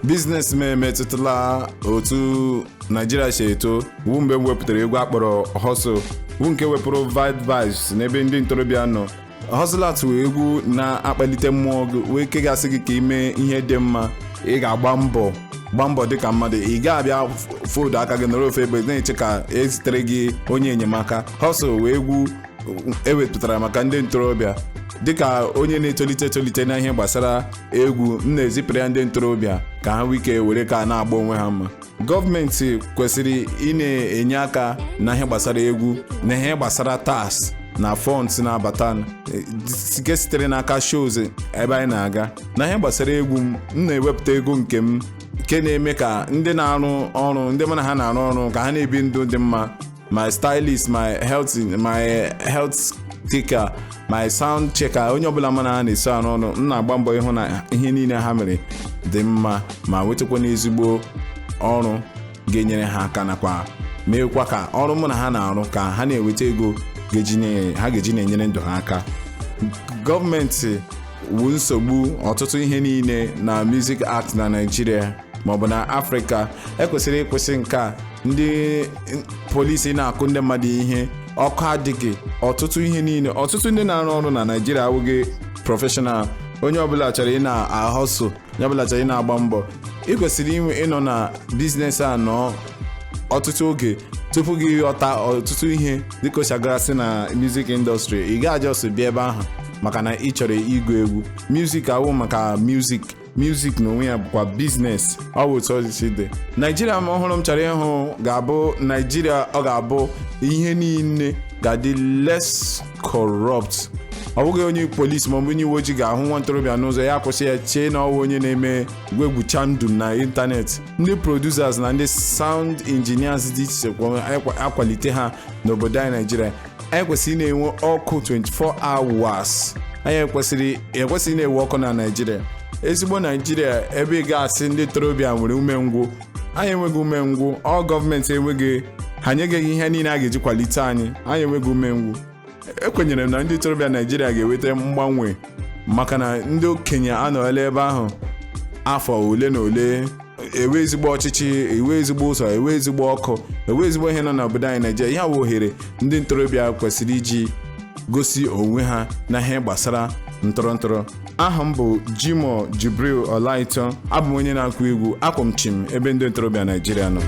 Business m emetụtala otu Naijiria si eto wu mgbe m wepụtara egwu akpọrọ Hustle, wu nke wepụrụ bad vibes n'ebe ndị ntorobịa nọ. Hustler wụ egwu na-akpalite mmụọ gị, wee kegasị gị ka ime ihe dị mma. Ị ga-agba mbọ, gba mbọ dịka mmadụ. Ị ga-abịa fold aka gị nọrọ ofe ebe na-eche ka ezitere gị onye enyemaka. Hustle wee egwu ewepụtara maka ndị ntorobịa. Dịka onye na-etolite etolite na ihe gbasara egwu, m na-ezipụrụ ya ndị ntorobịa ka ha nwee ike were ka na-agba onwe ha mma. Gọọmenti kwesịrị ị na-enye aka na ihe gbasara egwu na ihe gbasara tax na funds na-abata nke sitere n'aka shows ebe anyị na-aga. Na ihe gbasara egwu, m na-ewepụta ego nke m, nke na-eme ka ndị na-arụ ọrụ, ndị mụ na ha na-arụ ọrụ, ka ha na-ebi ndụ dị mma: my stylist, my health taker, my sound checker, onye ọbụla mụ na ha na-eso arụ ọrụ. M na-agba mbọ ịhụ na ihe niile ha mere dị mma ma nwetakwa n'ezigbo ọrụ ga-enyere ha aka, nakwa meekwa ka ọrụ mụ na ha na-arụ ka ha na-enweta ego ha ga-eji na-enyere ndụ ha aka. Gọọmenti wu nsogbu ọtụtụ ihe niile na music act na Nigeria maọbụ na Afrịka. Ekwesịrị ịkwụsị nke a. Ndị polisi na-akụ ndị mmadụ ihe, ọkụ adịghị, ọtụtụ ihe niile. Ọtụtụ ndị na-arụ ọrụ na Naijiria awụghị professional. Onye ọbụla chọrọ ị na-ahustle, onye ọbụla chọrọ ị na-agba mbọ. Ị kwesịrị inwe ịnọ na business a nọ ọtụtụ oge tupu gị ghọta ọtụtụ ihe dịka o si agasị na music industry. Ị gaghị just bịa ebe ahụ maka na ị chọrọ ịgụ egwu. Music awụ maka music, music n'onwe ya bụkwa business. Ọ bụ otu ọ si dị. Naijiria m ọhụrụ m chọrọ ịhụ ga-abụ Naijiria ọ ga-abụ ihe niile ga-adị less corrupt. Ọ bụghị onye polisi maọbụ onye uwe ojii ga-ahụ nwa ntorobịa n'ụzọ, ya kwụsị ya, chee na ọwụ onye na-eme gwegwucha ndụ na ịntanetị. Ndị producers na ndị sound engineers dị iche akwalite ha n'obodo anyị Naijiria. Anyị kwesịrị ị na-enwe ọkụ 24 hours. Anyị ekwesịrị na-ewe ọkụ na Naijiria. Ezigbo Naijiria ebe ị ga-asị ndị ntorobịa nwere umengwụ, anyị enweghị umengwụ. Ọ gọọmenti enweghị ha nyeghị ihe niile a ga-eji kwalite anyị. Anyị enweghị umengwụ. Ekwenyere m na ndị ntorobịa Naijiria ga-eweta mgbanwe, maka na ndị okenye anọọla ebe ahụ afọ ole na ole. Ewe ezigbo ọchịchị, ewe ezigbo ụzọ, ewe ezigbo ọkụ, ewe ezigbo ihe nọ n'obodo anyị Naijiria. Ihe bụ ohere ndị ntorobịa kwesịrị iji gosi onwe ha na ihe gbasara ntọrọ ntọrọ. Aha m bụ Jimoh Jibril Olaitan. Abụ m onye na-akụ egwu. Akwụ m chim ebe ndị ntorobịa Naijiria nọ.